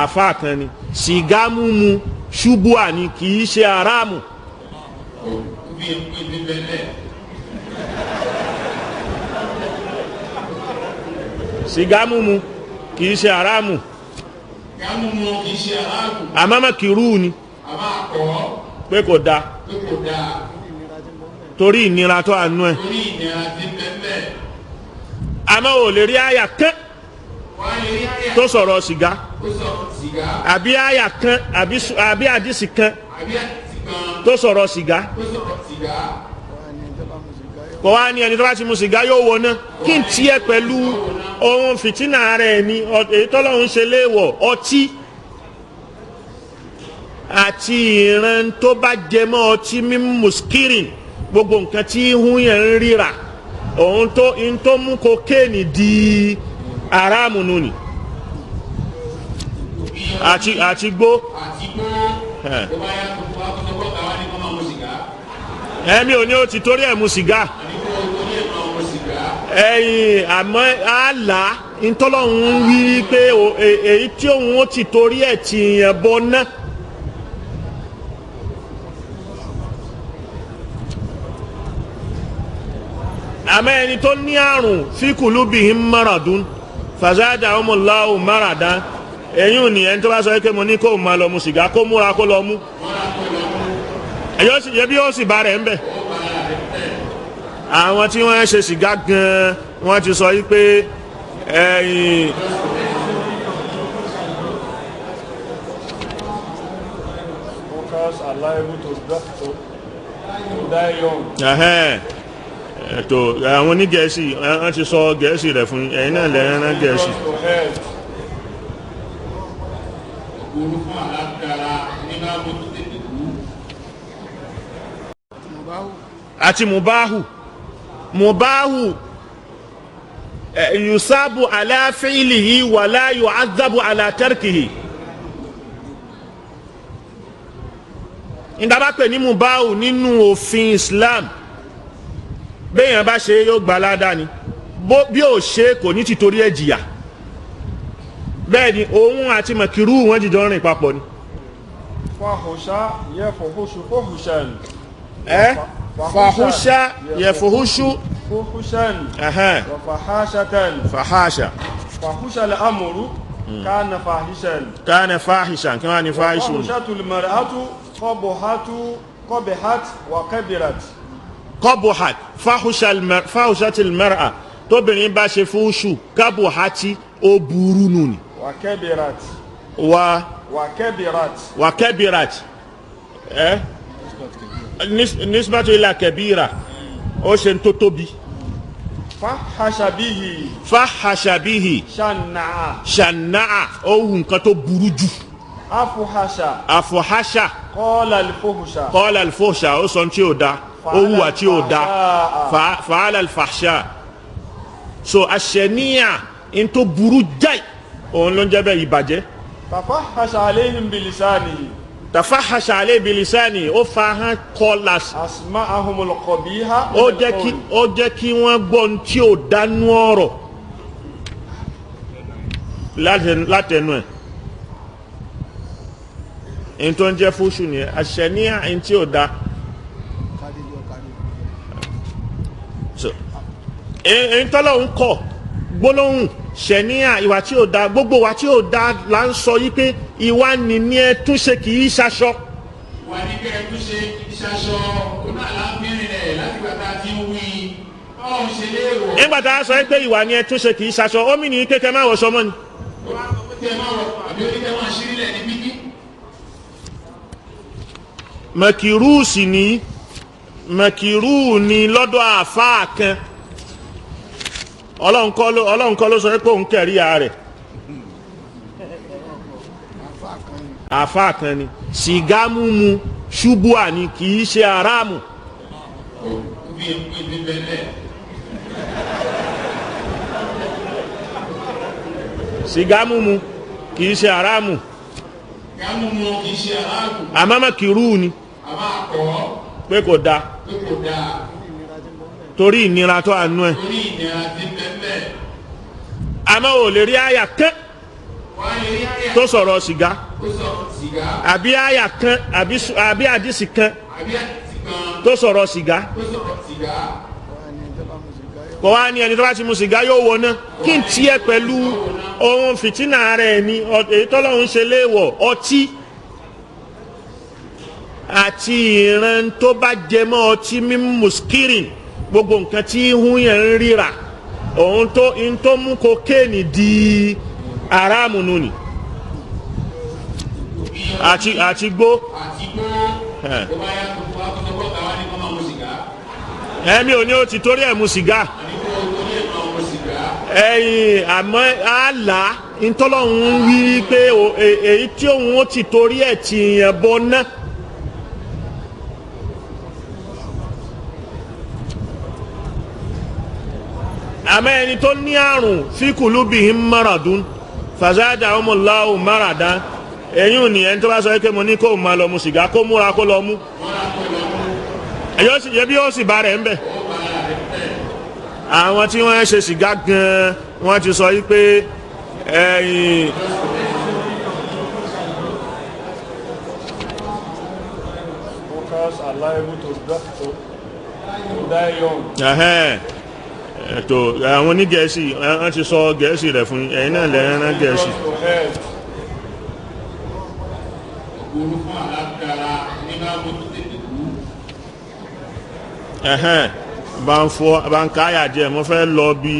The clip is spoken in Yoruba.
Àáfàá kan ni sìgá mímu ṣubúà ni, kì í ṣe aráàmù. Sìgá mímu kì í ṣe aráàmù, àmọ́ mọ̀kìrú ni pé kò dáa torí ìnira tó àánú ẹ̀. Àmọ́ ò lè rí àyà kan tó sọ̀rọ̀ sìgá, àbí àyà kan, àbí àdìsí kan tó sọ̀rọ̀ sìgá. Kò wá ní ẹni tó bá ti mu sìgá yóò wọ náà. Kí n tiẹ̀ pẹ̀lú ohun fìtínà rẹ̀ ni èyí tọ́lọ́hún ṣe léèwọ̀, ọtí àti ìran tó bá jẹ mọ́ ọtí mímu, muskirin, gbogbo nǹkan tí hún yẹn ń ríra, òun tó ń tó mú kokéènì di aráàmù nù ni, àti gbó. Ẹ̀mí ò ní o ti torí ẹ̀ mu sìgá ẹ̀yìn, àmọ́ àlá ntọ́lọ́hún wí pé èyí tí òun ó ti torí ẹ̀ ti yàn bọ́ ná. Àmọ́ ẹni tó ní àrùn fi kulubihim maradun fazadahumullahu maradan, ẹ̀yìn ò ní ẹni tó bá sọ pé mo ní kó máa lọ mu sìgá, kó múra kó lọ mú, ẹ̀yọ́ bí ó sì bá rẹ̀ ń bẹ̀. Àwọn tí wọ́n ń ṣe sìgá gan-an wọ́n ti sọ yí pé ẹ̀yìn. Smokers are liable to die young. Ètò àwọn onígẹ̀ẹ́sì wọ́n ti sọ gẹ̀ẹ́sì rẹ̀ fún ẹ̀yin náà lẹ́yìn rán gẹ̀ẹ́sì. Àti mubahu, mubahu yusabu ala fi'lihi wala yu'adhabu ala tarkihi. Ìdábà pè ní mubahu nínú òfin Islam, béèyàn bá ṣe yóò gbà ládàá ni, bí ò ṣe kò ní ti torí ẹ̀ jìyà. Bẹ́ẹ̀ ni òun àti mọ̀kìrú wọn jìjọ rìn papọ̀ ni. Fahusha yafuhushu fuhushan. Fahusha yafuhushu fuhushan. Wa fahashatan. Fahasha. Fahusha al-amru kana fahishan. Kana fahishan, kí wọ́n ní fahishu. Fahushatul mar'atu qabuhatu qabihat wa kabirat. Kọ́bùhàt fáhùṣàtìl mẹ́ra, tóbìnrin bá ṣe fúúṣù kábùhàtì, ó burú nù ni. Wa kabirat. Wa wa kabirat. Wa kabirat, ẹ nisbatu ila kabira, ó ṣe ń tó tóbi. Fahasha bihi. Fahasha bihi. Shanna'a. Shanna'a, ó wù nǹkan tó burú jù. Afuhasha. Afuhasha. Qala al-fuhsha. Qala al-fuhsha, ó sọ tí ó da, ó hùwà tí ó da, fàálà alfàṣà. So àṣẹníyà n tó burú jáì, òun ló ń jẹ́ bẹ́ẹ̀, ìbàjẹ́. Tafahasha alayhim bilisanihi. Tafahasha alayhim bilisanihi, ó fa hàn kọlà. Asma'ahumul qabiha. Ó jẹ́ kí wọ́n gbọ́ ohun tí ò dánú ọ̀rọ̀ látẹnu ẹ̀. N tó ń jẹ́ fúṣù nìyẹn, àṣẹníyà n tí ò da. Ntọ́lọ́hún kọ̀ gbólóhùn ṣẹ̀níyà, ìwà tí ò da, gbogbo wa tí ò da là ń sọ yí pé ìwà nìní ẹ túnṣe kì í ṣaṣọ. Wà ní kẹ́ ẹ túnṣe kì í ṣaṣọ, òun náà lábìrin rẹ̀ láti gbà tá a ti ń wí ọ̀hún ṣe léèwọ̀. Nígbà tá a sọ pé ìwà ni ẹ túnṣe kì í ṣaṣọ, ó mì ní kékeré má wọṣọ mọ́ ni. Mẹ̀kìrú sì ní mẹ̀kìrú ni lọ́dọ̀ àfáà kan. Ọlọ́run kọ́ ló sọ pé òun kẹ̀rí ya rẹ̀. Àfáà kan ni sìgá mímu ṣubúà ni, kì í ṣe aráàmù. Sìgá mímu kì í ṣe aráàmù, àmọ́ mọ̀kìrú ni pé kò da torí ìnira tó àánú ẹ̀. Àmọ́ ò lè rí àyà kan Wọ́n á lè rí àyà tó sọ̀rọ̀ sìgá, tó sọ̀rọ̀ sìgá, àbí àyà kan, àbí àdìsí kan àbí àdìsí kan tó sọ̀rọ̀ sìgá. tó sọ̀rọ̀ sìgá. Kò wá ní ẹni tó bá ti mu sìgá yóò wọ náà. Kí n tiẹ̀ pẹ̀lú ohun fìtínà rẹ̀ ni èyí tọ́lọ́hún ṣe léèwọ̀, ọtí àti ìran tó bá jẹ mọ́ ọtí mímu, muskirin, gbogbo nǹkan tí hún yẹn ń ríra, òun tó ń tó mú kokéènì di aráàmù nù ni, àti gbó. Àti gbó. Ó bá yá tó wá tó sọ́kọ́ tàwa ní kọ́ máa mu sìgá. Ẹ̀mí ò ní ó ti torí ẹ̀ mu sìgá. Àní kó o torí ẹ̀ máa mu sìgá. Ẹ̀yin àmọ́ àlá ntọ́lọ́hún wí pé èyí tí òun ó ti torí ẹ̀ ti yàn bọ́ ná. Àmọ́ ẹni tó ní àrùn fi kulubihim maradun fazadahumullahu maradan, èyí ò ní ẹni tó bá sọ pé mo ní kó o máa lọ mu sìgá, kó múra kó lọ mú, ẹbí yóò sì bá rẹ̀ ń bẹ̀. Àwọn tí wọ́n ń ṣe sìgá gan-an, wọ́n ti sọ wípé ẹ̀yìn Smokers are liable to die young. Ẹ̀hẹ́n, ètò àwọn onígẹ̀ẹ́sì wọ́n ti sọ gẹ̀ẹ́sì rẹ̀ fún yín, ẹ̀yin náà lẹ́yìn rán gẹ̀ẹ́sì. To health. Òru fún àlàáfíà ní bá mo tó tètè kú. Ẹ̀hẹ́n, bá ń fọ bá ń káyà jẹ, mo fẹ́ lọ bí.